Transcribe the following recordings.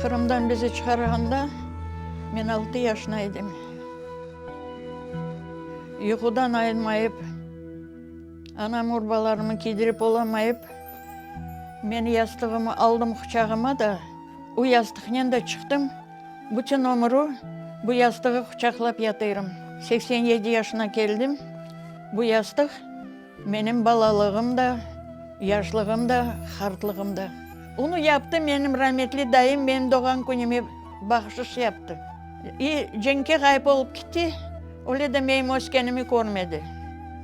Qırımdan bizi çıqarğanda men altı yaşına edim. Yuqudan ayınmayıp, anam urbalarımı kiydirip olamayıp, men yastığımı aldım quçağıma da, o yastıqnen de çıqtım. Bütün ömrü bu yastığı quçaqlap yatırım. 87 yaşına keldim, bu yastıq Menim balalığım da, yaşlığım da, qartlığım da. Onı yaptı menim rametli dayım, menim doğğan künüme bahşış yaptı. İ cenkke ğayıp olıp kitti, öyle de menim öskenimi körmedi.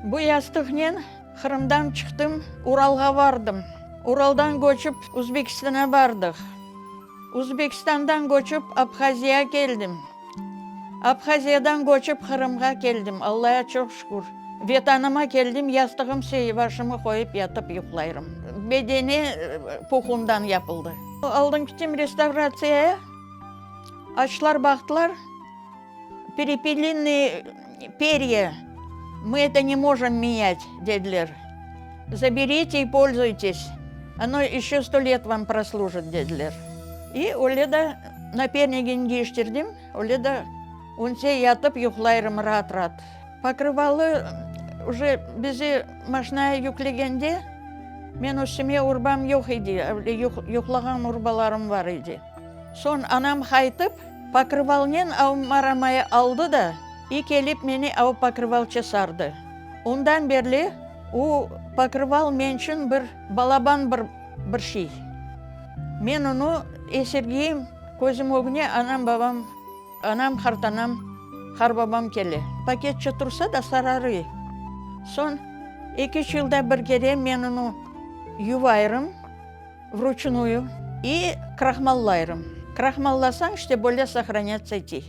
Bu yastıqnen Qırımdan çıqtım, Uralğa vardım. Uraldan köçip Uzbekistana bardıq. Uzbekistandan köçip Abhaziyağa keldim. Abhaziyadan köçip Qırımğa keldim, Allaya çoq şükür. Vetanıma keldim, yastığım sey, başımı qoyıp yatıp yuqlayırım. Bedeni puhundan yapıldı. Aldım kittim restavratsiyaya, açtılar baqtılar, Perepelinıy perya, mı eto ne mojom menyat, dediler. Zaberite i polzuytes, ono eşço sto let vam proslujit, dediler. İ öyle de napernigini deñiştirdim, öyle de önse yatıp yuqlayırım raat-raat. Pokryvalı uje bizi maşinaya yüklegende, men üstüme urbam yoq edi, öyle yuqlağan urbalarım bar edi. Soñ anam qaytıp, Pokryvalnen av maramayı aldı da, i kelip meni av pokryvalça sardı. Ondan berli u pokryval mençün bir balaban bir bir şey. Men onı esirgeyim, közüm ögüne anam, babam, anam, qartanam, qarbabam kele. Paketçe tursa da sararıy. Soñ eki-üç yılda bir kere men onı yuvayırım. Vruçnuyu i krahmallayırım. Krahmallasañ, işte, böyle sohranâtsya etiy.